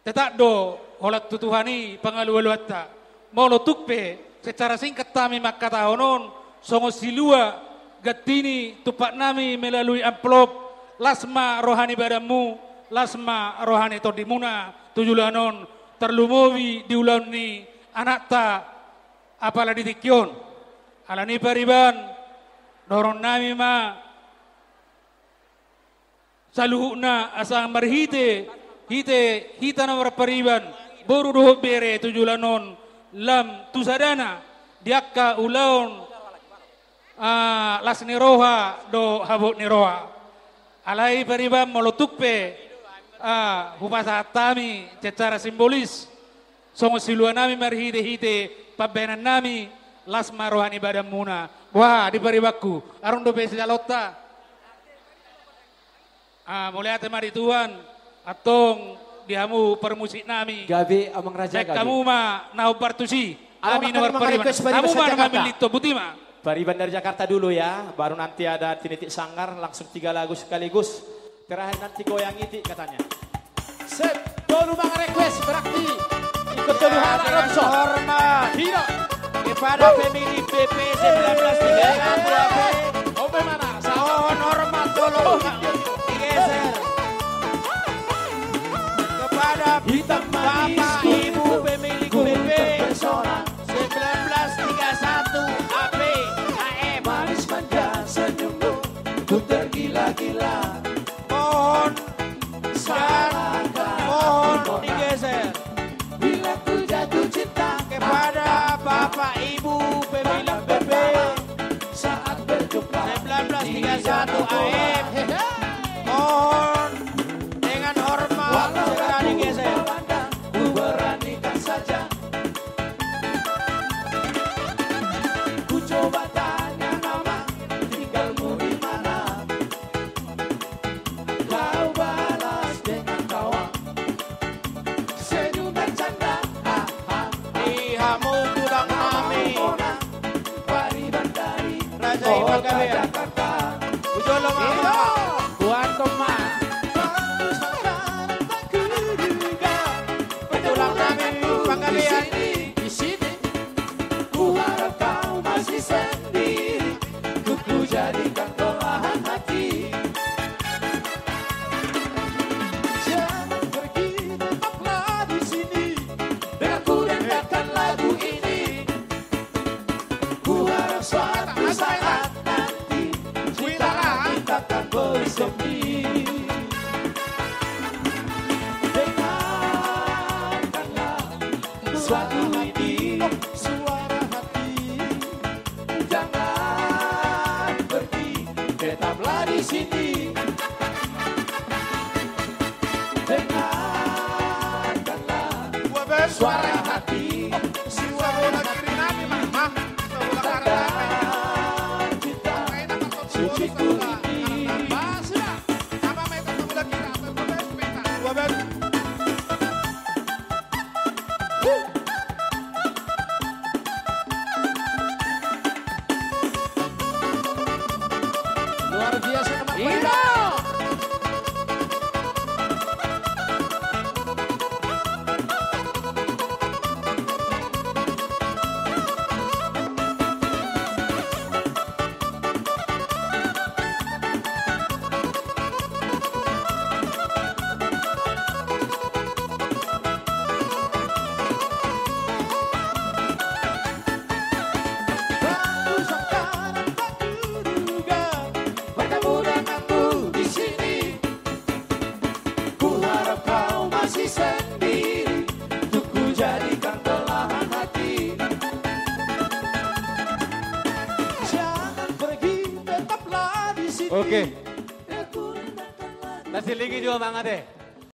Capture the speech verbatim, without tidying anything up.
Tetap do holan tu Tuhan i pangalualuanta. Molo tung pe secara singkat hami mangkatahon on, songon silua, ganti ni tumpaknami melalui amplop, las ma roha ni badanmu, las ma roha ni tondimuna tu joloan on, tarlumobi di ulaon ni anakta apala di tingki on. Alani i pariban, dohononnami ma saluhutna asa marhite, hite, hita na marpariban, boru dohot bere tu joloan on, lam tu sadana, di angka ulaon, ah, las ni roha, dohot habot ni roha. Alai pariban molo tung pe, ah, hupasahat hami secara simbolis, songon siluanami marhite-hite pambahenannami, las ma roha ni badanmuna. Boha di paribanku, adong dope sialonta. Ah, mauliate ma di Tuhan, antong di hamu parmusiknami. Gabe, Amang Raja, gabe. Baen hamu ma na hombar tusi. Adong hami na marpariban. Hamu ma na mamillit, botima. Pariban dari Jakarta dulu ya, baru nanti ada tinitik sanggar, langsung tiga lagu sekaligus. Terakhir nanti goyang itik katanya. Sip, tolu ma request berarti. Ikut tolu halak langsung. Hormat. Hina. Kepada pemilik B P sembilan belas tiga satu A P. Ope mana? Mohon hormat, tolong digeser. Kepada Bapak Ibu pemilik B P sembilan belas tiga satu A P A M. Manis manja senyummu, ku tergila-gila. Mohon, mohon digeser. Bila ku jatuh cinta kepada Bapak Ibu pemilik B P saat berjumpa sembilan belas tiga satu A M. Mohon dengan hormat segera digeser. Ku beranikan saja. Ku coba tanya nama, tinggalmu di mana? Kau balas dengan tawa, senyum dan canda. Ha, ha, ha. Di hamu tulang nami. Pariban dari Raja i Panggabean. Kota Jakarta. Ujolo ma. Iya. Kuat ma. Baru sekarang tak kuduga. Tulang nami Panggabean. Di sini. Ku harap kau masih sendiri, ku, ku jadikan belahan hati. Jangan pergi, tetaplah di sini, denganku dengarkan lagu ini. Ku harap suatu saat nanti cinta kita akan bersemi. Dengarkanlah suara hati, suara hati. Jangan pergi, tetaplah di sini. Dengarkanlah suara hati, suara hati. Cinta suciku ini. Luar biasa tempat. Iya. Baru sekarang tak kuduga bertemu denganmu di sini. Ku harap kau masih sendiri, untuk ku jadikan belahan hati. Jangan pergi, tetaplah di sini. Oke. Nasilingi juga, Mang Ade.